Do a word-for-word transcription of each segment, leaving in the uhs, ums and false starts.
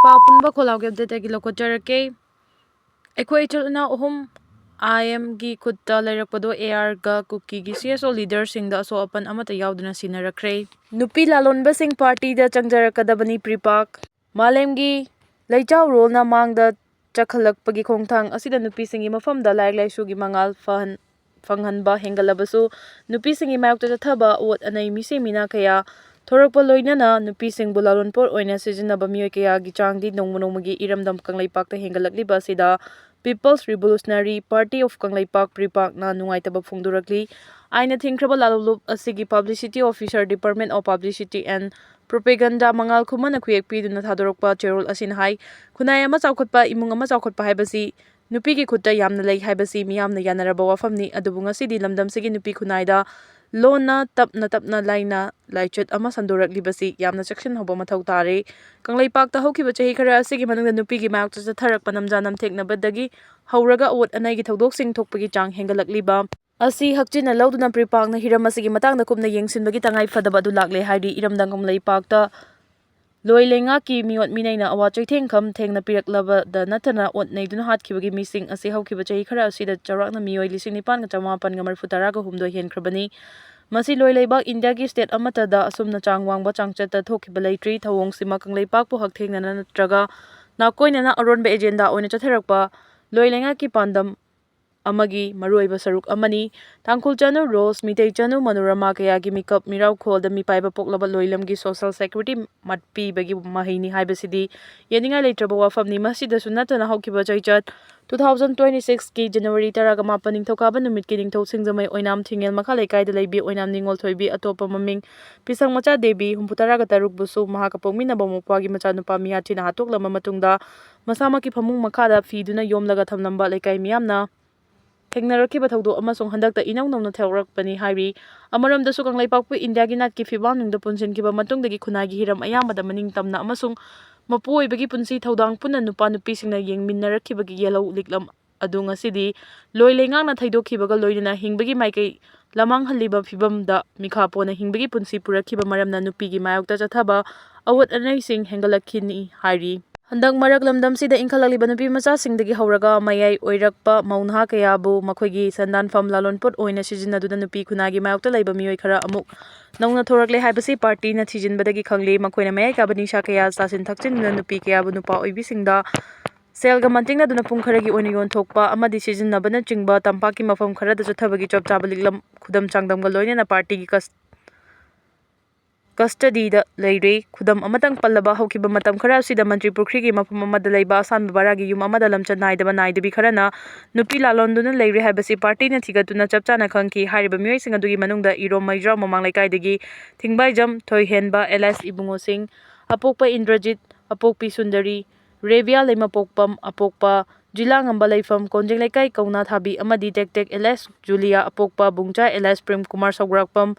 ꯄꯥꯎ ꯄꯨꯝꯕ ꯈꯣꯜꯂꯥꯎꯒꯤ ꯑꯞꯗꯦꯠꯇꯒꯤ ꯂꯧꯈꯠꯆꯔꯛꯀꯦ꯫ ꯑꯩꯈꯣꯏ ꯏꯆꯤꯜ ꯏꯅꯥꯎ ꯑꯍꯨꯝ ꯑꯥꯏ ꯑꯦꯝꯒꯤ ꯈꯨꯠꯇ ꯂꯩꯔꯛꯄꯗꯣ ꯑꯦ ꯑꯥꯔꯒ ꯀꯨꯀꯤꯒꯤ ꯁꯤ ꯑꯦꯁ ꯑꯣ ꯂꯤꯗꯔꯁꯤꯡꯗ ꯑꯁꯣꯛ ꯑꯄꯟ ꯑꯃꯠꯇ ꯌꯥꯎꯗꯅ ꯁꯤꯟꯅꯔꯛꯈ꯭ꯔꯦ꯫ ꯅꯨꯄꯤ ꯂꯥꯂꯣꯟꯕꯁꯤꯡ ꯄꯥꯔꯇꯤꯗ ꯆꯪꯖꯔꯛꯀꯗꯕꯅꯤ, ꯄ꯭ꯔꯤꯄꯥꯛ꯫ ꯃꯥꯂꯦꯝꯒꯤ ꯂꯩꯆꯥꯎꯔꯣꯜꯅ ꯃꯥꯡꯗ ꯆꯈꯠꯂꯛꯄꯒꯤ ꯈꯣꯡꯊꯥꯡ ꯑꯁꯤꯗ ꯅꯨꯄꯤꯁꯤꯡꯒꯤ ꯃꯐꯝꯗ ꯂꯥꯏꯔꯤꯛ ꯂꯥꯏꯁꯨꯒꯤ ꯃꯉꯥꯜ ꯐꯍꯟ-, ꯐꯪꯍꯟꯕ ꯍꯦꯟꯒꯠꯂꯕꯁꯨ, ꯅꯨꯄꯤꯁꯤꯡꯒꯤ ꯃꯥꯌꯣꯛꯇ ꯆꯠꯊꯕ ꯑꯋꯣꯠ ꯑꯅꯩ ꯃꯤꯁꯤ ꯃꯤꯅꯥ ꯀꯌꯥ ꯊꯣꯔꯛꯄ ꯂꯣꯏꯅꯅ ꯅꯨꯄꯤꯁꯤꯡꯕꯨ ꯂꯥꯂꯣꯟꯄꯣꯠ ꯑꯣꯏꯅ ꯁꯤꯖꯤꯟꯅꯕ ꯃꯤꯑꯣꯏ ꯀꯌꯥꯒꯤ ꯆꯥꯡꯗꯤ ꯅꯣꯡꯃ ꯅꯣꯡꯃꯒꯤ ꯏꯔꯝꯗꯝ ꯀꯪꯂꯩꯄꯥꯛꯇ ꯍꯦꯟꯒꯠꯂꯛꯂꯤꯕ ꯑꯁꯤꯗ People's Revolutionary Party of Kangleipak, ꯄ꯭ꯔꯤꯄꯥꯛꯅ ꯅꯨꯡꯉꯥꯏꯇꯕ ꯐꯣꯡꯗꯣꯔꯛꯂꯤ꯫ ꯑꯥꯏꯟꯅ ꯊꯤꯡꯈ꯭ꯔꯕ ꯂꯥꯂꯣꯡꯂꯨꯞ ꯑꯁꯤꯒꯤ publicity officer, Department of Publicity and Propaganda, ꯃꯉꯥꯜ ꯈꯨꯃꯟꯅ ꯈꯨꯌꯦꯛ ꯄꯤꯗꯨꯅ ꯊꯥꯗꯣꯔꯛꯄ ꯆꯦꯔꯣꯜ ꯑꯁꯤꯅ ꯍꯥꯏ, ꯈꯨꯟꯅꯥꯏ ꯑꯃ ꯆꯥꯎꯈꯠꯄ, ꯏꯃꯨꯡ ꯑꯃ ꯆꯥꯎꯈꯠꯄ ꯍꯥꯏꯕꯁꯤ ꯅꯨꯄꯤꯒꯤ ꯈꯨꯠꯇ ꯌꯥꯝꯅ ꯂꯩ ꯍꯥꯏꯕꯁꯤ ꯃꯤꯌꯥꯝꯅ ꯌꯥꯅꯔꯕ ꯋꯥꯐꯝꯅꯤ꯫ ꯑꯗꯨꯕꯨ ꯉꯁꯤꯗꯤ ꯂꯝꯗꯝꯁꯤꯒꯤ ꯅꯨꯄꯤ ꯈꯨꯟꯅꯥꯏꯗ ꯂꯣꯟꯅ ꯇꯞꯅ ꯇꯞꯅ ꯂꯥꯏꯅ ꯂꯥꯏꯆꯠ ꯑꯃ ꯁꯟꯗꯣꯔꯛꯂꯤꯕꯁꯤ ꯌꯥꯝꯅ ꯆꯦꯛꯁꯤꯟꯍꯧꯕ ꯃꯊꯧ ꯇꯥꯔꯦ꯫ ꯀꯪꯂꯩꯄꯥꯛꯇ ꯍꯧꯈꯤꯕ ꯆꯍꯤ ꯈꯔ ꯑꯁꯤꯒꯤ ꯃꯅꯨꯡꯗ ꯅꯨꯄꯤꯒꯤ ꯃꯥꯌꯣꯛꯇ ꯆꯠꯊꯔꯛꯄ ꯅꯝꯖꯥ ꯅꯝꯊꯦꯛꯅꯕꯗꯒꯤ ꯍꯧꯔꯒ ꯑꯋꯣꯠ ꯑꯅꯩꯒꯤ ꯊꯧꯗꯣꯛꯁꯤꯡ ꯊꯣꯛꯄꯒꯤ ꯆꯥꯡ ꯍꯦꯟꯒꯠꯂꯛꯂꯤꯕ ꯑꯁꯤ ꯍꯛꯆꯤꯟꯅ ꯂꯧꯗꯨꯅ ꯄ꯭ꯔꯤꯄꯥꯛꯅ ꯍꯤꯔꯝ ꯑꯁꯤꯒꯤ ꯃꯇꯥꯡꯗ ꯀꯨꯞꯅ ꯌꯦꯡꯁꯤꯟꯕꯒꯤ ꯇꯉꯥꯏ ꯐꯗꯕ ꯑꯗꯨ ꯂꯥꯛꯂꯦ ꯍꯥꯏꯔꯤ꯫ ꯏꯔꯝꯗꯝ ꯀꯪꯂꯩꯄꯥꯛꯇ ꯂꯣꯏ ꯂꯩꯉꯥꯛꯀꯤ ꯃꯤꯑꯣꯠ ꯃꯤꯅꯩꯅ ꯑꯋꯥ ꯆꯩꯊꯦꯡꯈꯝ ꯊꯦꯡꯅ ꯄꯤꯔꯛꯂꯕꯗ ꯅꯠꯇꯅ ꯑꯣꯠ ꯅꯩꯗꯨꯅ ꯍꯥꯠꯈꯤꯕꯒꯤ ꯃꯤꯁꯤꯡ ꯑꯁꯤ ꯍꯧꯈꯤꯕ ꯆꯍꯤ ꯈꯔ ꯑꯁꯤꯗ ꯆꯥꯎꯔꯥꯛꯅ ꯃꯤꯑꯣꯏ ꯂꯤꯁꯤꯡ ꯅꯤꯄꯥꯟꯒ ꯆꯃꯥꯄꯟꯒ ꯃꯔꯤꯐꯨ ꯇꯔꯥꯒ ꯍꯨꯝꯗꯣꯏ ꯍꯦꯟꯈ꯭ꯔꯕꯅꯤ꯫ ꯃꯁꯤ ꯂꯣꯏ ꯂꯩꯕꯥꯛ ꯏꯟꯗꯤꯌꯥꯒꯤ state ꯑꯃꯠꯇꯗ ꯑꯁꯨꯝꯅ ꯆꯥꯡ ꯋꯥꯡꯕ ꯆꯥꯡꯆꯠꯇ ꯊꯣꯛꯈꯤꯕ ꯂꯩꯇ꯭ꯔꯤ꯫ ꯊꯧꯑꯣꯡꯁꯤꯃ ꯀꯪꯂꯩꯄꯥꯛꯄꯨ ꯍꯛꯊꯦꯡꯅꯅ ꯅꯠꯇ꯭ꯔꯒ ꯅꯥꯀꯣꯏꯅꯅ ꯑꯔꯣꯟꯕ agenda ꯑꯣꯏꯅ ꯆꯠꯊꯔꯛꯄ ꯂꯣꯏ ꯂꯩꯉꯥꯛꯀꯤ ꯄꯥꯟꯗꯝ ꯑꯃꯒꯤ ꯃꯔꯨꯑꯣꯏꯕ ꯁꯔꯨꯛ ꯑꯃꯅꯤ꯫ ꯇꯥꯡꯈꯨꯜ ꯆꯅꯨ ꯔꯣꯁ, ꯃꯤꯇꯩ ꯆꯅꯨ ꯃꯅꯣꯔꯃꯥ ꯀꯌꯥꯒꯤ ꯃꯤꯀꯞ ꯃꯤꯔꯥꯎꯈꯣꯜꯗ ꯃꯤꯄꯥꯏꯕ ꯄꯣꯛꯂꯕ ꯂꯣꯏꯂꯝꯒꯤ social security ꯃꯠꯄꯤꯕꯒꯤ ꯃꯍꯩꯅꯤ ꯍꯥꯏꯕꯁꯤꯗꯤ ꯌꯦꯠꯅꯤꯡꯉꯥꯏ ꯂꯩꯇ꯭ꯔꯕ ꯋꯥꯐꯝꯅꯤ꯫ ꯃꯁꯤꯗꯁꯨ ꯅꯠꯇꯅ ꯍꯧꯈꯤꯕ ꯆꯩꯆꯠ two thousand twenty-six ꯀꯤ January ꯇꯔꯥꯒ ꯃꯥꯄꯟ ꯅꯤꯡꯊꯧꯀꯥꯕ ꯅꯨꯃꯤꯠꯀꯤ ꯅꯤꯡꯊꯧ ꯁꯤꯡꯖꯃꯩ ꯑꯣꯏꯅꯥꯝ ꯊꯤꯡꯉꯦꯜ ꯃꯈꯥ ꯂꯩꯀꯥꯏꯗ ꯂꯩꯕꯤ ꯑꯣꯏꯅꯥꯝ ꯅꯤꯉꯣꯜ ꯊꯣꯏꯕꯤ, ꯑꯇꯣꯞꯄ ꯃꯃꯤꯡ ꯄꯤꯁꯪ ꯃꯆꯥ ꯗꯦꯕꯤ, ꯍꯨꯝꯐꯨ ꯇꯔꯥꯒ ꯇꯔꯨꯛꯄꯨꯁꯨ ꯃꯍꯥꯛꯀ ꯄꯣꯛꯃꯤꯟꯅꯕ ꯃꯧꯄ꯭ꯋꯥꯒꯤ ꯃꯆꯥꯅꯨꯄꯥ ꯃꯤꯌꯥꯊꯤꯅ ꯍꯥꯠꯇꯣꯛꯂꯝꯕ ꯃꯇꯨꯡꯗ ꯃꯁꯥꯃꯛꯀꯤ ꯐꯃꯨꯡ ꯃꯈꯥꯗ ꯐꯤꯗꯨꯅ ꯌꯣꯝꯂꯒ ꯊꯝꯂꯝꯕ ꯂꯩꯀꯥꯏ ꯃꯤꯌꯥꯝꯅ ꯊꯦꯡꯅꯔꯛꯈꯤꯕ ꯊꯧꯗꯣꯛ ꯑꯃꯁꯨꯡ ꯍꯟꯗꯛꯇ ꯏꯅꯧ ꯅꯧꯅ ꯊꯣꯛꯂꯛꯄꯅꯤ ꯍꯥꯏꯔꯤ꯫ ꯑꯃꯔꯣꯝꯗꯁꯨ ꯀꯪꯂꯩꯄꯥꯛꯄꯨ ꯏꯟꯗꯤꯌꯥꯒꯤ ꯅꯥꯠꯀꯤ ꯐꯤꯕꯥꯛꯅꯨꯡꯗ ꯄꯨꯟꯁꯤꯟꯈꯤꯕ ꯃꯇꯨꯡꯗꯒꯤ ꯈꯨꯟꯅꯥꯏꯒꯤ ꯍꯤꯔꯝ ꯑꯌꯥꯝꯕꯗ ꯃꯅꯤꯡ ꯇꯝꯅ ꯑꯃꯁꯨꯡ ꯃꯄꯨ ꯑꯣꯏꯕꯒꯤ ꯄꯨꯟꯁꯤ ꯊꯧꯗꯥꯡ ꯄꯨꯟꯅ ꯅꯨꯄꯥ ꯅꯨꯄꯤꯁꯤꯡꯅ ꯌꯦꯡꯃꯤꯟꯅꯔꯛꯈꯤꯕꯒꯤ ꯌꯦꯜꯍꯧ ꯂꯤꯛꯂꯝ ꯑꯗꯨ ꯉꯁꯤꯗꯤ ꯂꯣꯏ ꯂꯩꯉꯥꯛꯅ ꯊꯩꯗꯣꯛꯈꯤꯕꯒ ꯂꯣꯏꯅꯅ ꯍꯤꯡꯕꯒꯤ ꯃꯥꯏꯀꯩ ꯂꯃꯥꯡꯍꯜꯂꯤꯕ ꯐꯤꯕꯝꯗ ꯃꯤꯈꯥ ꯄꯣꯟꯅ ꯍꯤꯡꯕꯒꯤ ꯄꯨꯟꯁꯤ ꯄꯨꯔꯛꯈꯤꯕ ꯃꯔꯝꯅ ꯅꯨꯄꯤꯒꯤ ꯃꯥꯌꯣꯛꯇ ꯆꯠꯊꯕ ꯑꯋꯣꯠ ꯑꯅꯩꯁꯤꯡ ꯍꯦꯟꯒꯠꯂꯛꯈꯤꯅꯤ ꯍꯥꯏꯔꯤ꯫ ꯍꯟꯗꯛ ꯃꯔꯛ ꯂꯝꯗꯝꯁꯤꯗ ꯏꯟꯈꯠꯂꯛꯂꯤꯕ ꯅꯨꯄꯤ ꯃꯆꯥꯁꯤꯡꯗꯒꯤ ꯍꯧꯔꯒ ꯃꯌꯥꯏ ꯑꯣꯏꯔꯛꯄ ꯃꯧ ꯅꯍꯥ ꯀꯌꯥꯕꯨ ꯃꯈꯣꯏꯒꯤ ꯁꯦꯟꯗꯥꯟꯐꯝ ꯂꯂꯣꯟꯄꯣꯠ ꯑꯣꯏꯅ ꯁꯤꯖꯤꯟꯅꯗꯨꯅ ꯅꯨꯄꯤ ꯈꯨꯟꯅꯥꯏꯒꯤ ꯃꯥꯌꯣꯛꯇ ꯂꯩꯕ ꯃꯤꯑꯣꯏ ꯈꯔ ꯑꯃꯨꯛ ꯅꯧꯅ ꯊꯣꯔꯛꯂꯦ ꯍꯥꯏꯕꯁꯤ ꯄꯥꯔꯇꯤꯅ ꯊꯤꯖꯤꯟꯕꯗꯒꯤ ꯈꯪꯂꯦ꯫ ꯃꯈꯣꯏꯅ ꯃꯌꯥꯏ ꯀꯥꯕ ꯅꯤꯁꯥ ꯀꯌꯥ ꯆꯥꯁꯤꯟ ꯊꯛꯆꯤꯟꯗꯨꯅ ꯅꯨꯄꯤ ꯀꯌꯥꯕꯨ ꯅꯨꯄꯥ ꯑꯣꯏꯕꯤꯁꯤꯡꯗ ꯁꯦꯜꯒ ꯃꯟꯇꯤꯛꯅꯗꯨꯅ ꯄꯨꯡ ꯈꯔꯒꯤ ꯑꯣꯏꯅ ꯌꯣꯟꯊꯣꯛꯄ ꯑꯃꯗꯤ ꯁꯤꯖꯤꯟꯅꯕꯅꯆꯤꯡꯕ ꯇꯝꯄꯥꯛꯀꯤ ꯃꯐꯝ ꯈꯔꯗ ꯆꯠꯊꯕꯒꯤ ꯆꯞ ꯆꯥꯕ ꯂꯤꯛꯂꯝ ꯈꯨꯗꯝ ꯆꯥꯡꯗꯝꯒ ꯂꯣꯏꯅꯅ ꯄꯥꯔꯇꯤꯒꯤ ꯀꯁ-, ꯀꯁꯇꯗꯤꯗ ꯂꯩꯔꯦ꯫ ꯈꯨꯗꯝ ꯑꯃꯇꯪ ꯄꯜꯂꯕ, ꯍꯧꯈꯤꯕ ꯃꯇꯝ ꯈꯔ ꯑꯁꯤꯗ ꯃꯟꯇ꯭ꯔꯤ ꯄꯨꯈ꯭ꯔꯤꯒꯤ ꯃꯐꯝ ꯑꯃꯗ ꯂꯩꯕ ꯑꯁꯥꯟꯕ ꯕꯔꯥꯒꯤ ꯌꯨꯝ ꯑꯃꯗ ꯂꯝꯆꯠ ꯅꯥꯏꯗꯕ ꯅꯥꯏꯗꯕꯤ ꯈꯔꯅ ꯅꯨꯄꯤ ꯂꯥꯂꯣꯟꯗꯨꯅ ꯂꯩꯔꯦ ꯍꯥꯏꯕꯁꯤ ꯄꯥꯔꯇꯤꯅ ꯊꯤꯒꯠꯇꯨꯅ ꯆꯞ ꯆꯥꯅ ꯈꯪꯈꯤ꯫ ꯍꯥꯏꯔꯤꯕ ꯃꯤꯑꯣꯏꯁꯤꯡ ꯑꯗꯨꯒꯤ ꯃꯅꯨꯡꯗ ꯏꯔꯣꯝ ꯃꯩꯖ꯭ꯔꯥꯎ ꯃꯃꯥꯡ ꯂꯩꯀꯥꯏꯗꯒꯤ ꯊꯤꯡꯕꯥꯏꯖꯝ ꯊꯣꯏꯍꯦꯟꯕ ꯑꯦꯂꯥꯏꯁ ꯏꯕꯨꯡꯉꯣꯁꯤꯡ, ꯑꯄꯣꯛꯄ ꯏꯟꯗ꯭ꯔꯖꯤꯠ, ꯑꯄꯣꯛꯄꯤ ꯁꯨꯟꯗꯔꯤ, ꯔꯦꯕꯤꯌꯥ ꯂꯩꯃꯄꯣꯛꯄꯝ, ꯑꯄꯣꯛꯄ ꯖꯤꯂꯥ ꯉꯝꯕ ꯂꯩꯐꯝ ꯀꯣꯟꯖꯦꯡ ꯂꯩꯀꯥꯏ ꯀꯧꯅꯥ ꯊꯥꯕꯤ ꯑꯃꯗꯤ ꯇꯦꯛ ꯇꯦꯛ ꯑꯦꯂꯥꯏꯁ ꯖꯨꯂꯤꯌꯥ, ꯑꯄꯣꯛꯄ ꯕꯨꯡꯆꯥ ꯑꯦꯂꯥꯏꯁ ꯄ꯭ꯔꯦꯝ ꯀꯨꯃꯥꯔ ꯁꯧꯒ꯭ꯔꯥꯛꯄꯝ,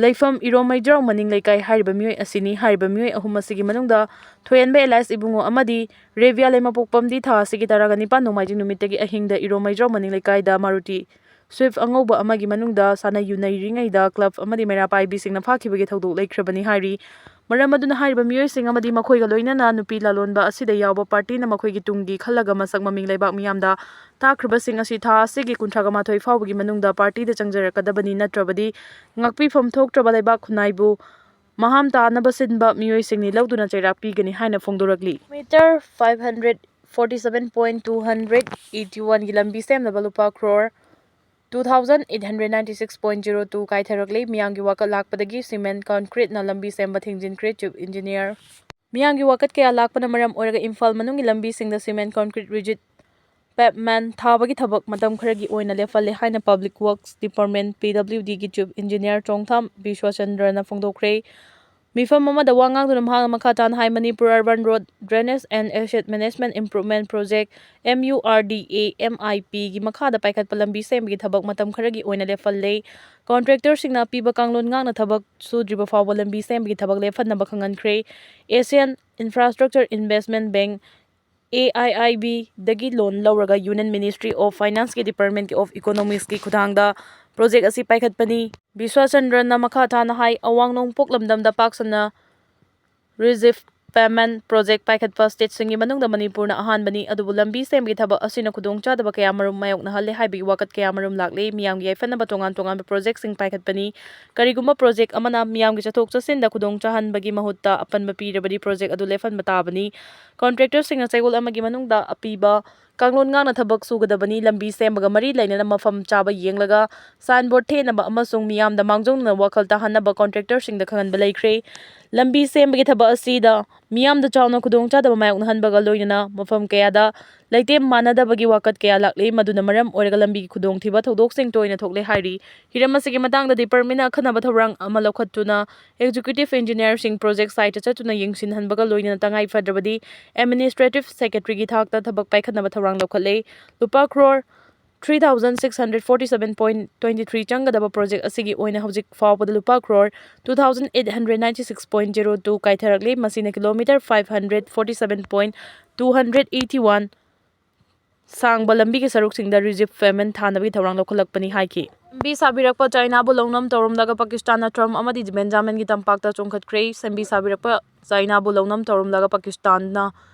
ꯂꯩꯐꯝ ꯏꯔꯣꯝ ꯃꯩꯖ꯭ꯔꯥꯎ ꯃꯅꯤꯡ ꯂꯩꯀꯥꯏ꯫ ꯍꯥꯏꯔꯤꯕ ꯃꯤꯑꯣꯏ ꯑꯁꯤꯅꯤ꯫ ꯍꯥꯏꯔꯤꯕ ꯃꯤꯑꯣꯏ ꯑꯍꯨꯝ ꯑꯁꯤꯒꯤ ꯃꯅꯨꯡꯗ ꯊꯣꯏꯍꯦꯟꯕ ꯑꯦꯂꯥꯏꯁ ꯏꯕꯨꯡꯉꯣ ꯑꯃꯗꯤ ꯔꯦꯕꯤꯌꯥ ꯂꯩꯃꯄꯣꯛꯄꯝꯗꯤ ꯊꯥ ꯑꯁꯤꯒꯤ ꯇꯔꯥꯒ ꯅꯤꯄꯥꯟ ꯅꯣꯡꯃꯥꯏꯖꯤꯡ ꯅꯨꯃꯤꯠꯇꯒꯤ ꯑꯍꯤꯡꯗ ꯏꯔꯣꯝ ꯃꯩꯖ꯭ꯔꯥꯎ ꯃꯅꯤꯡ ꯂꯩꯀꯥꯏꯗ ꯃꯥꯔꯨꯇꯤ ꯁ꯭ꯋꯤꯐ ꯑꯉꯧꯕ ꯑꯃꯒꯤ ꯃꯅꯨꯡꯗ ꯁꯥꯟꯅ ꯌꯨꯅꯩꯔꯤꯉꯩꯗ ꯀ꯭ꯂꯕ ꯑꯃꯗꯤ ꯃꯩꯔꯥ ꯄꯥꯏꯕꯤꯁꯤꯡꯅ ꯐꯥꯈꯤꯕꯒꯤ ꯊꯧꯗꯣꯛ ꯂꯩꯈ꯭ꯔꯕꯅꯤ ꯍꯥꯏꯔꯤ꯫ ꯃꯔꯝ ꯑꯗꯨꯅ ꯍꯥꯏꯔꯤꯕ ꯃꯤꯑꯣꯏꯁꯤꯡ ꯑꯃꯗꯤ ꯃꯈꯣꯏꯒ ꯂꯣꯏꯅꯅ ꯅꯨꯄꯤ ꯂꯥꯂꯣꯟꯕ ꯑꯁꯤꯗ ꯌꯥꯎꯕ ꯄꯥꯔꯇꯤꯅ ꯃꯈꯣꯏꯒꯤ ꯇꯨꯡꯒꯤ ꯈꯜꯂꯒ ꯃꯁꯛ ꯃꯃꯤꯡ ꯂꯩꯕꯥꯛ ꯃꯤꯌꯥꯝꯗ ꯇꯥꯛꯈ꯭ꯔꯕꯁꯤꯡ ꯑꯁꯤ ꯊꯥ ꯑꯁꯤꯒꯤ ꯀꯨꯟꯊ꯭ꯔꯥꯒ ꯃꯥꯊꯣꯏ ꯐꯥꯎꯕꯒꯤ ꯃꯅꯨꯡꯗ ꯄꯥꯔꯇꯤꯗ ꯆꯪꯖꯔꯛꯀꯗꯕꯅꯤ, ꯅꯠꯇ꯭ꯔꯕꯗꯤ ꯉꯥꯛꯄꯤꯐꯝ ꯊꯣꯛꯇ꯭ꯔꯕ ꯂꯩꯕꯥꯛ ꯈꯨꯟꯅꯥꯏꯕꯨ ꯃꯍꯥꯝ ꯇꯥꯅꯕ ꯁꯤꯟꯕ ꯃꯤꯑꯣꯏꯁꯤꯡꯅꯤ ꯂꯧꯗꯨꯅ ꯆꯩꯔꯥꯛ ꯄꯤꯒꯅꯤ ꯍꯥꯏꯅ ꯐꯣꯡꯗꯣꯔꯛꯂꯤ꯫ Metre five hundred forty seven point two hundred eighty one ꯒꯤ ꯂꯝꯕꯤ ꯁꯦꯝꯅꯕ ꯂꯨꯄꯥ crore two thousand eight hundred ninety six point zero two ꯀꯥꯏꯊꯔꯛꯂꯤ꯫ ꯃꯤꯌꯥꯝꯒꯤ ꯋꯥꯀꯠ ꯂꯥꯛꯄꯗꯒꯤ cement concrete ꯅ ꯂꯝꯕꯤ ꯁꯦꯝꯕ ꯊꯤꯡꯖꯤꯟꯈ꯭ꯔꯦ, Chief Engineer꯫ ꯃꯤꯌꯥꯝꯒꯤ ꯋꯥꯀꯠ ꯀꯌꯥ ꯂꯥꯛꯄꯅ ꯃꯔꯝ ꯑꯣꯏꯔꯒ ꯏꯝꯐꯥꯜ ꯃꯅꯨꯡꯒꯤ ꯂꯝꯕꯤꯁꯤꯡꯗ cement concrete rigid pavement ꯊꯥꯕꯒꯤ ꯊꯕꯛ ꯃꯇꯝ ꯈꯔꯒꯤ ꯑꯣꯏꯅ ꯂꯦꯞꯍꯜꯂꯦ ꯍꯥꯏꯅ Public Works Department, P W D ꯒꯤ Chief Engineer ꯆꯣꯡꯊꯥꯝ ꯕꯤꯁ꯭ꯋꯥꯆꯟꯗ꯭ꯔꯅ ꯐꯣꯡꯗꯣꯛꯈ꯭ꯔꯦ꯫ ꯃꯤꯐꯝ ꯑꯃꯗ ꯋꯥ ꯉꯥꯡꯗꯨꯅ ꯃꯍꯥꯛꯅ ꯃꯈꯥ ꯇꯥꯅ ꯍꯥꯏ, Manipur Urban Road Drainage and Asset Management Improvement Project, M U R D A M I P ꯒꯤ ꯃꯈꯥꯗ ꯄꯥꯏꯈꯠꯄ ꯂꯝꯕꯤ ꯁꯦꯝꯕꯒꯤ ꯊꯕꯛ ꯃꯇꯝ ꯈꯔꯒꯤ ꯑꯣꯏꯅ ꯂꯦꯞꯍꯜꯂꯦ꯫ Contractor ꯁꯤꯡꯅ ꯑꯄꯤꯕ ꯀꯥꯡꯂꯣꯟ ꯉꯥꯛꯅ ꯊꯕꯛ ꯁꯨꯗ꯭ꯔꯤꯕ ꯐꯥꯎꯕ ꯂꯝꯕꯤ ꯁꯦꯝꯕꯒꯤ ꯊꯕꯛ ꯂꯦꯞꯍꯟꯅꯕ ꯈꯪꯍꯟꯈ꯭ꯔꯦ꯫ Asian Infrastructure Investment Bank, A I I B ꯗꯒꯤ loan ꯂꯧꯔꯒ Union Ministry of Finance ꯀꯤ Department of Economics ꯀꯤ ꯈꯨꯠꯊꯥꯡꯗ project ꯑꯁꯤ ꯄꯥꯏꯈꯠꯄꯅꯤ꯫ ꯕꯤꯁ꯭ꯋꯥꯆꯟꯗ꯭ꯔꯟꯅ ꯃꯈꯥ ꯇꯥꯅ ꯍꯥꯏ, ꯑꯋꯥꯡ ꯅꯣꯡꯄꯣꯛ ꯂꯝꯗꯝꯗ ꯄꯥꯛ ꯁꯟꯅ reserve pavement project ꯄꯥꯏꯈꯠꯄ stateꯁꯤꯡꯒꯤ ꯃꯅꯨꯡꯗ ꯃꯅꯤꯄꯨꯔꯅ ꯑꯍꯥꯟꯕꯅꯤ꯫ ꯑꯗꯨꯕꯨ ꯂꯝꯕꯤ ꯁꯦꯝꯕꯒꯤ ꯊꯕꯛ ꯑꯁꯤꯅ ꯈꯨꯗꯣꯡꯆꯥꯗꯕ ꯀꯌꯥꯃꯔꯨꯝ ꯃꯥꯌꯣꯛꯅꯍꯜꯂꯦ ꯍꯥꯏꯕꯒꯤ ꯋꯥꯀꯠ ꯀꯌꯥꯃꯔꯨꯝ ꯂꯥꯛꯂꯦ꯫ ꯃꯤꯌꯥꯝꯒꯤ ꯌꯥꯏꯐꯅꯕ ꯇꯣꯉꯥꯟ ꯇꯣꯉꯥꯟꯕ projectꯁꯤꯡ ꯄꯥꯏꯈꯠꯄꯅꯤ꯫ ꯀꯔꯤꯒꯨꯝꯕ project ꯑꯃꯅ ꯃꯤꯌꯥꯝꯒꯤ ꯆꯠꯊꯣꯛ ꯆꯠꯁꯤꯟꯗ ꯈꯨꯗꯣꯡ ꯆꯥꯍꯟꯕꯒꯤ ꯃꯍꯨꯠꯇ ꯑꯄꯟꯕ ꯄꯤꯔꯕꯗꯤ project ꯑꯗꯨ ꯂꯦꯞꯍꯟꯕ ꯇꯥꯕꯅꯤ꯫ Contractorꯁꯤꯡꯅ ꯆꯌꯣꯜ ꯑꯃꯒꯤ ꯃꯅꯨꯡꯗ ꯑꯄꯤꯕ ꯀꯥꯡꯂꯣꯟ ꯉꯥꯛꯅ ꯊꯕꯛ ꯁꯨꯒꯗꯕꯅꯤ꯫ ꯂꯝꯕꯤ ꯁꯦꯝꯕꯒ ꯃꯔꯤ ꯂꯩꯅꯅ ꯃꯐꯝ ꯆꯥꯕ ꯌꯦꯡꯂꯒ signboard ꯊꯦꯠꯅꯕ ꯑꯃꯁꯨꯡ ꯃꯤꯌꯥꯝꯗ ꯃꯥꯡꯖꯧꯅꯅ ꯋꯥꯈꯜ ꯇꯥꯍꯟꯅꯕ contractorꯁꯤꯡꯗ ꯈꯪꯍꯟꯕ ꯂꯩꯈ꯭ꯔꯦ꯫ ꯂꯝꯕꯤ ꯁꯦꯝꯕꯒꯤ ꯊꯕꯛ ꯑꯁꯤꯗ ꯃꯤꯌꯥꯝꯗ ꯆꯥꯎꯅ ꯈꯨꯗꯣꯡꯆꯥꯗꯕ ꯃꯥꯌꯣꯛꯅꯍꯟꯕꯒ ꯂꯣꯏꯅꯅ ꯃꯐꯝ ꯀꯌꯥꯗ ꯂꯩꯇꯦꯝ ꯃꯥꯟꯅꯗꯕꯒꯤ ꯋꯥꯀꯠ ꯀꯌꯥ ꯂꯥꯛꯂꯤ꯫ ꯃꯗꯨꯅ ꯃꯔꯝ ꯑꯣꯏꯔꯒ ꯂꯝꯕꯤꯒꯤ ꯈꯨꯗꯣꯡꯊꯤꯕ ꯊꯧꯗꯣꯛꯁꯤꯡ ꯇꯣꯏꯅ ꯊꯣꯛꯂꯦ ꯍꯥꯏꯔꯤ꯫ ꯍꯤꯔꯝ ꯑꯁꯤꯒꯤ ꯃꯇꯥꯡꯗ departmentꯅ ꯑꯈꯟꯅꯕ ꯊꯧꯔꯥꯡ ꯑꯃ ꯂꯧꯈꯠꯇꯨꯅ executive engineerꯁꯤꯡ project siteꯇ ꯆꯠꯇꯨꯅ ꯌꯦꯡꯁꯤꯟꯍꯟꯕꯒ ꯂꯣꯏꯅꯅ ꯇꯉꯥꯏ ꯐꯗ꯭ꯔꯕꯗꯤ administrative secretaryꯒꯤ ꯊꯥꯛꯇ ꯊꯕꯛ ꯄꯥꯏꯈꯠꯅꯕ ꯊꯧꯔꯥꯡ ꯂꯧꯈꯠꯂꯦ꯫ ꯂꯨꯄꯥ crore three thousand six hundred forty seven point twenty three ꯆꯪꯒꯗꯕ project ꯑꯁꯤꯒꯤ ꯑꯣꯏꯅ ꯍꯧꯖꯤꯛ ꯐꯥꯎꯕꯗ ꯂꯨꯄꯥ crore two thousand eight hundred ninety six point zero two ꯀꯥꯏꯊꯔꯛꯂꯤ꯫ ꯃꯁꯤꯅ kilometre five hundred forty seven point two hundred eighty one ꯁꯥꯡꯕ ꯂꯝꯕꯤꯒꯤ ꯁꯔꯨꯛꯁꯤꯡꯗ reserve pavement ꯊꯥꯅꯕꯒꯤ ꯊꯧꯔꯥꯡ ꯂꯧꯈꯠꯂꯛꯄꯅꯤ ꯍꯥꯏꯈꯤ꯫ ꯂꯝꯕꯤ ꯁꯥꯕꯤꯔꯛꯄ ꯆꯥꯏꯅꯥꯕꯨ ꯂꯧꯅꯝ ꯇꯧꯔꯝꯂꯒ ꯄꯥꯀꯤꯁꯇꯥꯟꯅ ꯇ꯭ꯔꯝꯞ ꯑꯃꯗꯤ ꯕꯦꯟꯖꯥꯃꯤꯟꯒꯤ ꯇꯝꯄꯥꯛꯇ ꯆꯣꯡꯈꯠꯈ꯭ꯔꯦ꯫ ꯂꯝꯕꯤ ꯁꯥꯕꯤꯔꯛꯄ ꯆꯥꯏꯅꯥꯕꯨ ꯂꯧꯅꯝ ꯇꯧꯔꯝꯂꯒ ꯄꯥꯀꯤꯁꯇꯥꯟꯅ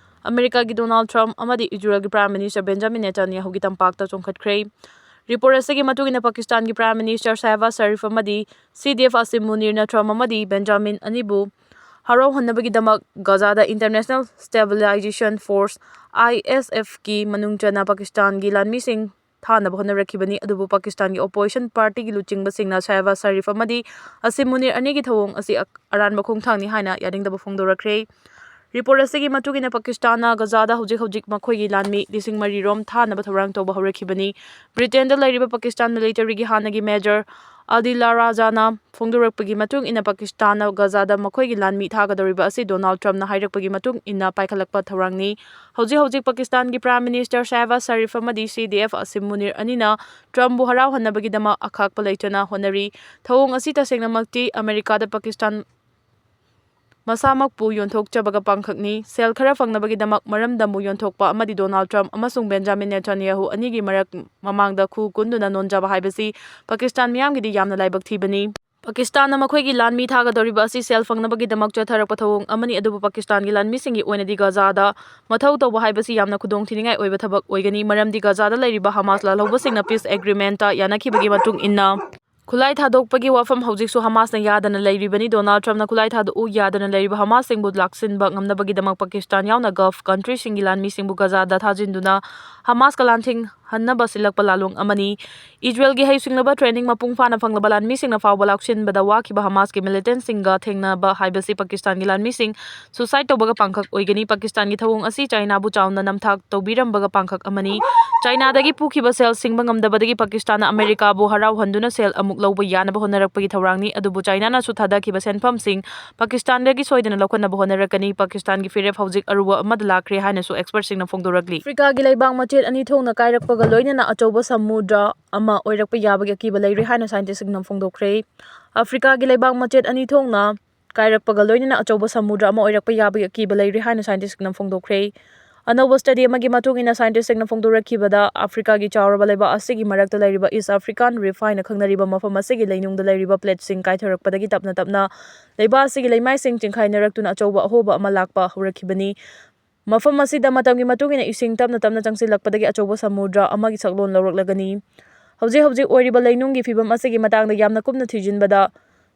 ꯑꯃꯦꯔꯤꯀꯥꯒꯤ ꯗꯣꯅꯥꯜꯗ ꯇ꯭ꯔꯝꯞ ꯑꯃꯗꯤ ꯏꯖꯔꯦꯜꯒꯤ Prime Minister ꯕꯦꯟꯖꯥꯃꯤꯟ ꯅꯦꯇꯥꯟꯌꯥꯍꯨꯒꯤ ꯇꯝꯄꯥꯛꯇ ꯆꯣꯡꯈꯠꯈ꯭ꯔꯦ꯫ Report ꯑꯁꯤꯒꯤ ꯃꯇꯨꯡ ꯏꯟꯅ ꯄꯥꯀꯤꯁꯇꯥꯟꯒꯤ Prime Minister ꯁꯍꯕꯥꯖ ꯁꯔꯤꯐ ꯑꯃꯗꯤ C D F ꯑꯁꯤꯝ ꯃꯨꯅꯤꯔꯅ ꯇ꯭ꯔꯝꯞ ꯑꯃꯗꯤ ꯕꯦꯟꯖꯥꯃꯤꯟ ꯑꯅꯤꯕꯨ ꯍꯔꯥꯎꯍꯟꯅꯕꯒꯤꯗꯃꯛ ꯒꯖꯥꯗ International Stabilization Force, I S F ꯀꯤ ꯃꯅꯨꯡ ꯆꯟꯅ ꯄꯥꯀꯤꯁꯇꯥꯟꯒꯤ ꯂꯥꯟꯃꯤꯁꯤꯡ ꯊꯥꯅꯕ ꯍꯣꯠꯅꯔꯛꯈꯤꯕꯅꯤ꯫ ꯑꯗꯨꯕꯨ ꯄꯥꯀꯤꯁꯇꯥꯟꯒꯤ opposition partyꯒꯤ ꯂꯨꯆꯤꯡꯕꯁꯤꯡꯅ ꯁꯍꯕꯥꯖ ꯁꯔꯤꯐ ꯑꯃꯗꯤ ꯑꯁꯤꯝ ꯃꯨꯅꯤꯔ ꯑꯅꯤꯒꯤ ꯊꯧꯑꯣꯡ ꯑꯁꯤ ꯑꯛ-, ꯑꯔꯥꯟꯕ ꯈꯣꯡꯊꯥꯡꯅꯤ ꯍꯥꯏꯅ ꯌꯥꯅꯤꯡꯗꯕ ꯐꯣꯡꯗꯣꯔꯛꯈ꯭ꯔꯦ꯫ Report ꯑꯁꯤꯒꯤ ꯃꯇꯨꯡ ꯏꯟꯅ ꯄꯥꯀꯤꯁꯇꯥꯟꯅ ꯒꯖꯥꯗ ꯍꯧꯖꯤꯛ ꯍꯧꯖꯤꯛ ꯃꯈꯣꯏꯒꯤ ꯂꯥꯟꯃꯤ ꯂꯤꯁꯤꯡ ꯃꯔꯤ ꯔꯣꯝ ꯊꯥꯅꯕ ꯊꯧꯔꯥꯡ ꯇꯧꯕ ꯍꯧꯔꯛꯈꯤꯕꯅꯤ꯫ ꯕ꯭ꯔꯤꯇꯦꯟꯗ ꯂꯩꯔꯤꯕ ꯄꯥꯀꯤꯁꯇꯥꯟ militaryꯒꯤ ꯍꯥꯟꯅꯒꯤ major ꯑꯗꯤꯂꯥ ꯔꯥꯖꯥꯅ ꯐꯣꯡꯗꯣꯔꯛꯄꯒꯤ ꯃꯇꯨꯡ ꯏꯟꯅ ꯄꯥꯀꯤꯁꯇꯥꯟꯅ ꯒꯖꯥꯗ ꯃꯈꯣꯏꯒꯤ ꯂꯥꯟꯃꯤ ꯊꯥꯒꯗꯧꯔꯤꯕ ꯑꯁꯤ ꯗꯣꯅꯥꯜꯗ ꯇ꯭ꯔꯝꯞꯅ ꯍꯥꯏꯔꯛꯄꯒꯤ ꯃꯇꯨꯡ ꯏꯟꯅ ꯄꯥꯏꯈꯠꯂꯛꯄ ꯊꯧꯔꯥꯡꯅꯤ꯫ ꯍꯧꯖꯤꯛ ꯍꯧꯖꯤꯛ ꯄꯥꯀꯤꯁꯇꯥꯟꯒꯤ Prime Minister ꯁꯍꯕꯥꯖ ꯁꯔꯤꯐ ꯑꯃꯗꯤ C D F ꯑꯁꯤꯝ ꯃꯨꯅꯤꯔ ꯑꯅꯤꯅ ꯇ꯭ꯔꯝꯞꯕꯨ ꯍꯔꯥꯎꯍꯟꯅꯕꯒꯤꯗꯃꯛ ꯑꯈꯥꯛꯄ ꯂꯩꯇꯅ ꯍꯣꯠꯅꯔꯤ꯫ ꯊꯧꯑꯣꯡ ꯑꯁꯤ ꯇꯁꯦꯡꯅꯃꯛꯇꯤ ꯑꯃꯦꯔꯤꯀꯥꯗ ꯄꯥꯀꯤꯁꯇꯥꯟ ꯃꯁꯥꯃꯛꯄꯨ ꯌꯣꯟꯊꯣꯛꯆꯕꯒ ꯄꯥꯡꯈꯛꯅꯤ꯫ ꯁꯦꯜ ꯈꯔ ꯐꯪꯅꯕꯒꯤꯗꯃꯛ ꯃꯔꯝꯗꯝꯕꯨ ꯌꯣꯟꯊꯣꯛꯄ ꯑꯃꯗꯤ ꯗꯣꯅꯥꯜꯗ ꯇ꯭ꯔꯝꯞ ꯑꯃꯁꯨꯡ ꯕꯦꯟꯖꯥꯃꯤꯟ ꯅꯦꯇꯥꯟꯌꯥꯍꯨ ꯑꯅꯤꯒꯤ ꯃꯔꯛ ꯃꯃꯥꯡꯗ ꯈꯨ ꯀꯨꯟꯗꯨꯅ ꯅꯣꯟꯖꯕ ꯍꯥꯏꯕꯁꯤ ꯄꯥꯀꯤꯁꯇꯥꯟ ꯃꯤꯌꯥꯝꯒꯤꯗꯤ ꯌꯥꯝꯅ ꯂꯥꯏꯕꯛ ꯊꯤꯕꯅꯤ꯫ ꯄꯥꯀꯤꯁꯇꯥꯟꯅ ꯃꯈꯣꯏꯒꯤ ꯂꯥꯟꯃꯤ ꯊꯥꯒꯗꯧꯔꯤꯕ ꯑꯁꯤ ꯁꯦꯜ ꯐꯪꯅꯕꯒꯤꯗꯃꯛ ꯆꯠꯊꯔꯛꯄ ꯊꯧꯑꯣꯡ ꯑꯃꯅꯤ, ꯑꯗꯨꯕꯨ ꯄꯥꯀꯤꯁꯇꯥꯟꯒꯤ ꯂꯥꯟꯃꯤꯁꯤꯡꯒꯤ ꯑꯣꯏꯅꯗꯤ ꯒꯥꯖꯥꯗ ꯃꯊꯧ ꯇꯧꯕ ꯍꯥꯏꯕꯁꯤ ꯌꯥꯝꯅ ꯈꯨꯗꯣꯡꯊꯤꯅꯤꯡꯉꯥꯏ ꯑꯣꯏꯕ ꯊꯕꯛ ꯑꯣꯏꯒꯅꯤ, ꯃꯔꯝꯗꯤ ꯒꯥꯖꯥꯗ ꯂꯩꯔꯤꯕ ꯍꯃꯥꯁ ꯂꯥꯜꯍꯧꯕꯁꯤꯡꯅ peace agreement ꯇ ꯌꯥꯅꯈꯤꯕꯒꯤ ꯃꯇꯨꯡ ꯏꯟꯅ ꯈꯨꯠꯂꯥꯏ ꯊꯥꯗꯣꯛꯄꯒꯤ ꯋꯥꯐꯝ ꯍꯧꯖꯤꯛꯁꯨ ꯍꯃꯥꯁꯅ ꯌꯥꯗꯅ ꯂꯩꯔꯤꯕꯅꯤ꯫ ꯗꯣꯅꯥꯜꯗ ꯇ꯭ꯔꯝꯞꯅ ꯈꯨꯠꯂꯥꯏ ꯊꯥꯗꯣꯛꯎ ꯌꯥꯗꯅ ꯂꯩꯔꯤꯕ ꯍꯃꯥꯁꯁꯤꯡꯕꯨ ꯂꯥꯛꯁꯤꯟꯕ ꯉꯝꯅꯕꯒꯤꯗꯃꯛ ꯄꯥꯀꯤꯁꯇꯥꯟ ꯌꯥꯎꯅ Gulf country ꯁꯤꯡꯒꯤ ꯂꯥꯟꯃꯤꯁꯤꯡꯕꯨ ꯒꯥꯖꯥꯗ ꯊꯥꯖꯤꯟꯗꯨꯅ ꯍꯃꯥꯁꯀ ꯂꯥꯟꯊꯦꯡ ꯍꯟꯅꯕ ꯁꯤꯜꯂꯛꯄ ꯂꯥꯂꯣꯡ ꯑꯃꯅꯤ꯫ ꯏꯖꯔꯦꯜꯒꯤ ꯍꯩꯁꯤꯡꯂꯕ training ꯃꯄꯨꯡ ꯐꯥꯅ ꯐꯪꯂꯕ ꯂꯥꯟꯃꯤꯁꯤꯡꯅ ꯐꯥꯎꯕ ꯂꯥꯛꯁꯤꯟꯕꯗ ꯋꯥꯈꯤꯕ ꯍꯃꯥꯁꯀꯤ militant ꯁꯤꯡꯒ ꯊꯦꯡꯅꯕ ꯍꯥꯏꯕꯁꯤ ꯄꯥꯀꯤꯁꯇꯥꯟꯒꯤ ꯂꯥꯟꯃꯤꯁꯤꯡ suicide ꯇꯧꯕꯒ ꯄꯥꯡꯈꯛ ꯑꯣꯏꯒꯅꯤ꯫ ꯄꯥꯀꯤꯁꯇꯥꯟꯒꯤ ꯊꯧꯑꯣꯡ ꯑꯁꯤ ꯆꯥꯏꯅꯥꯕꯨ ꯆꯥꯎꯅ ꯅꯝꯊꯥꯛ ꯇꯧꯕꯤꯔꯝꯕꯒ ꯄꯥꯡꯈꯛ ꯑꯃꯅꯤ꯫ ꯆꯥꯏꯅꯥꯗꯒꯤ ꯄꯨꯈꯤꯕ ꯁꯦꯜ ꯁꯤꯡꯕ ꯉꯝꯗꯕꯗꯒꯤ ꯄꯥꯀꯤꯁꯇꯥꯟꯅ ꯑꯃꯦꯔꯤꯀꯥꯕꯨ ꯍꯔꯥꯎꯍꯟꯗꯨꯅ ꯁꯦꯜ ꯑꯃꯨꯛ ꯂꯧꯕ ꯌꯥꯅꯕ ꯍꯣꯠꯅꯔꯛꯄꯒꯤ ꯊꯧꯔꯥꯡꯅꯤ, ꯑꯗꯨꯕꯨ ꯆꯥꯏꯅꯥꯅꯁꯨ ꯊꯥꯗꯈꯤꯕ ꯁꯦꯟꯐꯝꯁꯤꯡ ꯄꯥꯀꯤꯁꯇꯥꯟꯗꯒꯤ ꯁꯣꯏꯗꯅ ꯂꯧꯈꯠꯅꯕ ꯍꯣꯠꯅꯔꯛꯀꯅꯤ꯫ ꯄꯥꯀꯤꯁꯇꯥꯟꯒꯤ ꯐꯤꯔꯦꯞ ꯍꯧꯖꯤꯛ ꯑꯔꯨꯕ ꯑꯃꯗ ꯂꯥꯛꯈ꯭ꯔꯦ ꯍꯥꯏꯅꯁꯨ expert ꯁꯤꯡꯅ ꯐꯣꯡꯗꯣꯔꯛꯂꯤ꯫ ꯑꯐ꯭ꯔꯤꯀꯥꯒꯤ ꯂꯩꯕꯥꯛ ꯃꯆꯦꯠ ꯑꯅꯤ ꯊꯣꯛꯅ ꯀꯥꯏꯔꯛꯄꯒ ꯂꯣꯏꯅꯅ ꯑꯆꯧꯕ ꯁꯃꯨꯗ꯭ꯔ ꯑꯃ ꯑꯣꯏꯔꯛꯄ ꯌꯥꯕꯒꯤ ꯑꯀꯤꯕ ꯂꯩꯔꯦ ꯍꯥꯏꯅ scientist ꯁꯤꯡꯅ ꯐꯣꯡꯗꯣꯛꯈ꯭ꯔꯦ꯫ ꯑꯐ꯭ꯔꯤꯀꯥꯒꯤ ꯂꯩꯕꯥꯛ ꯃꯆꯦꯠ ꯑꯅꯤ ꯊꯣꯛꯅ ꯀꯥꯏꯔꯛꯄꯒ ꯂꯣꯏꯅꯅ ꯑꯆꯧꯕ ꯁꯃꯨꯗ꯭ꯔ ꯑꯃ ꯑꯣꯏꯔꯛꯄ ꯌꯥꯕꯒꯤ ꯑꯀꯤꯕ ꯂꯩꯔꯦ ꯍꯥꯏꯅ scientist ꯁꯤꯡꯅ ꯐꯣꯡꯗꯣꯛꯈ꯭ꯔꯦ꯫ ꯑꯅꯧꯕ study ꯑꯃꯒꯤ ꯃꯇꯨꯡ ꯏꯟꯅ scientist ꯁꯤꯡꯅ ꯐꯣꯡꯗꯣꯔꯛꯈꯤꯕꯗ, ꯑꯐ꯭ꯔꯤꯀꯥꯒꯤ ꯆꯥꯎꯔꯕ ꯂꯩꯕꯥꯛ ꯑꯁꯤꯒꯤ ꯃꯔꯛꯇ ꯂꯩꯔꯤꯕ East African Reef ꯍꯥꯏꯅ ꯈꯪꯅꯔꯤꯕ ꯃꯐꯝ ꯑꯁꯤꯒꯤ ꯂꯩꯅꯨꯡꯗ ꯂꯩꯔꯤꯕ plate ꯁꯤꯡ ꯀꯥꯏꯊꯔꯛꯄꯗꯒꯤ ꯇꯞꯅ ꯇꯞꯅ ꯂꯩꯕꯥꯛ ꯑꯁꯤꯒꯤ ꯂꯩꯃꯥꯏꯁꯤꯡ ꯆꯤꯡꯈꯥꯏꯅꯔꯛꯇꯨꯅ ꯑꯆꯧꯕ ꯑꯍꯣꯕ ꯑꯃ ꯂꯥꯛꯄ ꯍꯧꯔꯛꯈꯤꯕꯅꯤ꯫ ꯃꯐꯝ ꯑꯁꯤꯗ ꯃꯇꯝꯒꯤ ꯃꯇꯨꯡ ꯏꯟꯅ ꯏꯁꯤꯡ ꯇꯞꯅ ꯇꯞꯅ ꯆꯪꯁꯤꯜꯂꯛꯄꯗꯒꯤ ꯑꯆꯧꯕ ꯁꯃꯨꯗ꯭ꯔ ꯑꯃꯒꯤ ꯁꯛꯂꯣꯟ ꯂꯧꯔꯛꯂꯒꯅꯤ꯫ ꯍꯧꯖꯤꯛ ꯍꯧꯖꯤꯛ ꯑꯣꯏꯔꯤꯕ ꯂꯩꯅꯨꯡꯒꯤ ꯐꯤꯕꯝ ꯑꯁꯤꯒꯤ ꯃꯇꯥꯡꯗ ꯌꯥꯝꯅ ꯀꯨꯞꯅ ꯊꯤꯖꯤꯟꯕꯗ,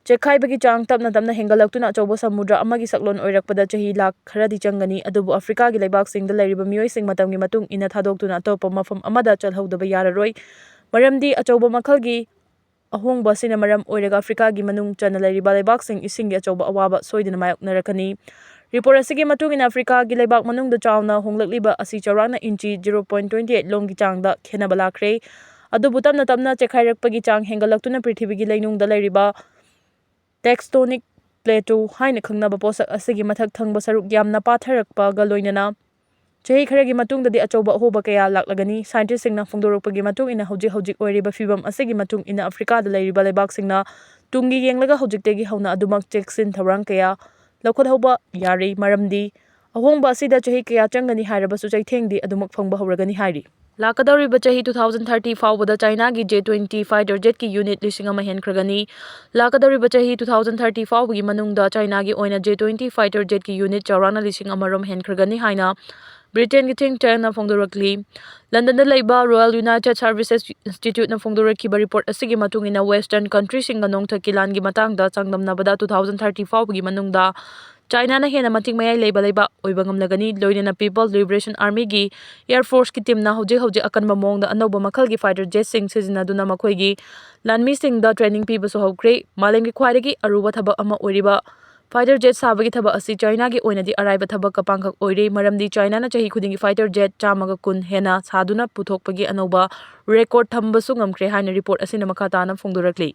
ꯆꯦꯛꯈꯥꯏꯕꯒꯤ ꯆꯥꯡ ꯇꯞꯅ ꯇꯞꯅ ꯍꯦꯟꯒꯠꯂꯛꯇꯨꯅ ꯑꯆꯧꯕ ꯁꯃꯨꯗ꯭ꯔ ꯑꯃꯒꯤ ꯁꯛꯂꯣꯟ ꯑꯣꯏꯔꯛꯄꯗ ꯆꯍꯤ ꯂꯥꯈ ꯈꯔꯗꯤ ꯆꯪꯒꯅꯤ, ꯑꯗꯨꯕꯨ ꯑꯐ꯭ꯔꯤꯀꯥꯒꯤ ꯂꯩꯕꯥꯛꯁꯤꯡꯗ ꯂꯩꯔꯤꯕ ꯃꯤꯑꯣꯏꯁꯤꯡ ꯃꯇꯝꯒꯤ ꯃꯇꯨꯡ ꯏꯟꯅ ꯊꯥꯗꯣꯛꯇꯨꯅ ꯑꯇꯣꯞꯄ ꯃꯐꯝ ꯑꯃꯗ ꯆꯠꯍꯧꯗꯕ ꯌꯥꯔꯔꯣꯏ꯫ ꯃꯔꯝꯗꯤ ꯑꯆꯧꯕ ꯃꯈꯜꯒꯤ ꯑꯍꯣꯡꯕ ꯑꯁꯤꯅ ꯃꯔꯝ ꯑꯣꯏꯔꯒ ꯑꯐ꯭ꯔꯤꯀꯥꯒꯤ ꯃꯅꯨꯡ ꯆꯟꯅ ꯂꯩꯔꯤꯕ ꯂꯩꯕꯥꯛꯁꯤꯡ ꯏꯁꯤꯡꯒꯤ ꯑꯆꯧꯕ ꯑꯋꯥꯕ ꯁꯣꯏꯗꯅ ꯃꯥꯌꯣꯛꯅꯔꯛꯀꯅꯤ꯫ Report ꯑꯁꯤꯒꯤ ꯃꯇꯨꯡ ꯏꯟꯅ, ꯑꯐ꯭ꯔꯤꯀꯥꯒꯤ ꯂꯩꯕꯥꯛ ꯃꯅꯨꯡꯗ ꯆꯥꯎꯅ ꯍꯣꯡꯂꯛꯂꯤꯕ ꯑꯁꯤ ꯆꯥꯎꯔꯥꯛꯅ inch zero point twenty eight ꯂꯣꯝꯒꯤ ꯆꯥꯡꯗ ꯈꯦꯠꯅꯕ ꯂꯥꯛꯈ꯭ꯔꯦ꯫ ꯑꯗꯨꯕꯨ ꯇꯞꯅ ꯇꯞꯅ ꯆꯦꯛꯈꯥꯏꯔꯛꯄꯒꯤ ꯆꯥꯡ ꯍꯦꯟꯒꯠꯂꯛꯇꯨꯅ ꯄ꯭ꯔꯤꯊꯤꯕꯤꯒꯤ ꯂꯩꯅꯨꯡꯗ ꯂꯩꯔꯤꯕ tectonic plateau ꯍꯥꯏꯅ ꯈꯪꯅꯕ ꯄꯣꯠꯁꯛ ꯑꯁꯤꯒꯤ ꯃꯊꯛ ꯊꯪꯕ ꯁꯔꯨꯛ ꯌꯥꯝꯅ ꯄꯥꯊꯔꯛꯄꯒ ꯂꯣꯏꯅꯅ ꯆꯍꯤ ꯈꯔꯒꯤ ꯃꯇꯨꯡꯗꯗꯤ ꯑꯆꯧꯕ ꯑꯍꯣꯕ ꯀꯌꯥ ꯂꯥꯛꯂꯒꯅꯤ꯫ Scientist ꯁꯤꯡꯅ ꯐꯣꯡꯗꯣꯔꯛꯄꯒꯤ ꯃꯇꯨꯡ ꯏꯟꯅ, ꯍꯧꯖꯤꯛ ꯍꯧꯖꯤꯛ ꯑꯣꯏꯔꯤꯕ ꯐꯤꯕꯝ ꯑꯁꯤꯒꯤ ꯃꯇꯨꯡ ꯏꯟꯅ ꯑꯐ꯭ꯔꯤꯀꯥꯗ ꯂꯩꯔꯤꯕ ꯂꯩꯕꯥꯛꯁꯤꯡꯅ ꯇꯨꯡꯒꯤ ꯌꯦꯡꯂꯒ ꯍꯧꯖꯤꯛꯇꯒꯤ ꯍꯧꯅ ꯑꯗꯨꯃꯛ ꯆꯦꯛꯁꯤꯟ ꯊꯧꯔꯥꯡ ꯀꯌꯥ ꯂꯧꯈꯠꯍꯧꯕ ꯌꯥꯔꯤ, ꯃꯔꯝꯗꯤ ꯑꯍꯣꯡꯕ ꯑꯁꯤꯗ ꯆꯍꯤ ꯀꯌꯥ ꯆꯪꯒꯅꯤ ꯍꯥꯏꯔꯕꯁꯨ ꯆꯩꯊꯦꯡꯗꯤ ꯑꯗꯨꯃꯛ ꯐꯪꯕ ꯍꯧꯔꯒꯅꯤ ꯍꯥꯏꯔꯤ꯫ ꯂꯥꯛꯀꯗꯧꯔꯤꯕ ꯆꯍꯤ two thousand thirty ꯐꯥꯎꯕꯗ ꯆꯥꯏꯅꯥꯒꯤ J twenty fighter jetꯀꯤ unit ꯂꯤꯁꯤꯡ ꯑꯃ ꯍꯦꯟꯈ꯭ꯔꯒꯅꯤ꯫ ꯂꯥꯛꯀꯗꯧꯔꯤꯕ ꯆꯍꯤ two thousand thirty ꯐꯥꯎꯕꯒꯤ ꯃꯅꯨꯡꯗ ꯆꯥꯏꯅꯥꯒꯤ ꯑꯣꯏꯅ J twenty fighter jetꯀꯤ unit ꯆꯥꯎꯔꯥꯛꯅ ꯂꯤꯁꯤꯡ ꯑꯃꯔꯣꯝ ꯍꯦꯟꯈ꯭ꯔꯒꯅꯤ ꯍꯥꯏꯅ ꯕ꯭ꯔꯤꯇꯦꯟꯒꯤ think tankꯅ ꯐꯣꯡꯗꯣꯔꯛꯂꯤ꯫ ꯂꯟꯗꯟꯗ ꯂꯩꯕ Royal United Services Instituteꯅ ꯐꯣꯡꯗꯣꯔꯛꯈꯤꯕ report ꯑꯁꯤꯒꯤ ꯃꯇꯨꯡ ꯏꯟꯅ, Western countryꯁꯤꯡꯒ ꯅꯣꯡꯊꯛꯀꯤ ꯂꯥꯟꯒꯤ ꯃꯇꯥꯡꯗ ꯆꯥꯡꯗꯝꯅꯕꯗ two thousand thirty ꯐꯥꯎꯕꯒꯤ ꯃꯅꯨꯡꯗ ꯆꯥꯏꯅꯥꯅ ꯍꯦꯟꯅ ꯃꯇꯤꯛ ꯃꯌꯥꯏ ꯂꯩꯕ ꯂꯩꯕꯥꯛ ꯑꯣꯏꯕ ꯉꯝꯂꯒꯅꯤ꯫ ꯂꯣꯏꯅꯅ People Liberation Armyꯒꯤ Air Forceꯀꯤ teamꯅ ꯍꯧꯖꯤꯛ ꯍꯧꯖꯤꯛ ꯑꯀꯟꯕ ꯃꯑꯣꯡꯗ ꯑꯅꯧꯕ ꯃꯈꯜꯒꯤ fighter jetꯁꯤꯡ ꯁꯤꯖꯤꯟꯅꯗꯨꯅ ꯃꯈꯣꯏꯒꯤ ꯂꯥꯟꯃꯤꯁꯤꯡꯗ training ꯄꯤꯕꯁꯨ ꯍꯧꯈ꯭ꯔꯦ꯫ ꯃꯥꯂꯦꯝꯒꯤ ꯈ꯭ꯋꯥꯏꯗꯒꯤ ꯑꯔꯨꯕ ꯊꯕꯛ ꯑꯃ ꯑꯣꯏꯔꯤꯕ fighter jet ꯁꯥꯕꯒꯤ ꯊꯕꯛ ꯑꯁꯤ ꯆꯥꯏꯅꯥꯒꯤ ꯑꯣꯏꯅꯗꯤ ꯑꯔꯥꯏꯕ ꯊꯕꯛꯀ ꯄꯥꯡꯈꯛ ꯑꯣꯏꯔꯦ, ꯃꯔꯝꯗꯤ ꯆꯥꯏꯅꯥꯅ ꯆꯍꯤ ꯈꯨꯗꯤꯡꯒꯤ fighter jet ꯆꯥꯝꯃꯒ ꯀꯨꯟ ꯍꯦꯟꯅ ꯁꯥꯗꯨꯅ ꯄꯨꯊꯣꯛꯄꯒꯤ ꯑꯅꯧꯕ record ꯊꯝꯕꯁꯨ ꯉꯝꯈ꯭ꯔꯦ ꯍꯥꯏꯅ report ꯑꯁꯤꯅ ꯃꯈꯥ ꯇꯥꯅ ꯐꯣꯡꯗꯣꯔꯛꯂꯤ꯫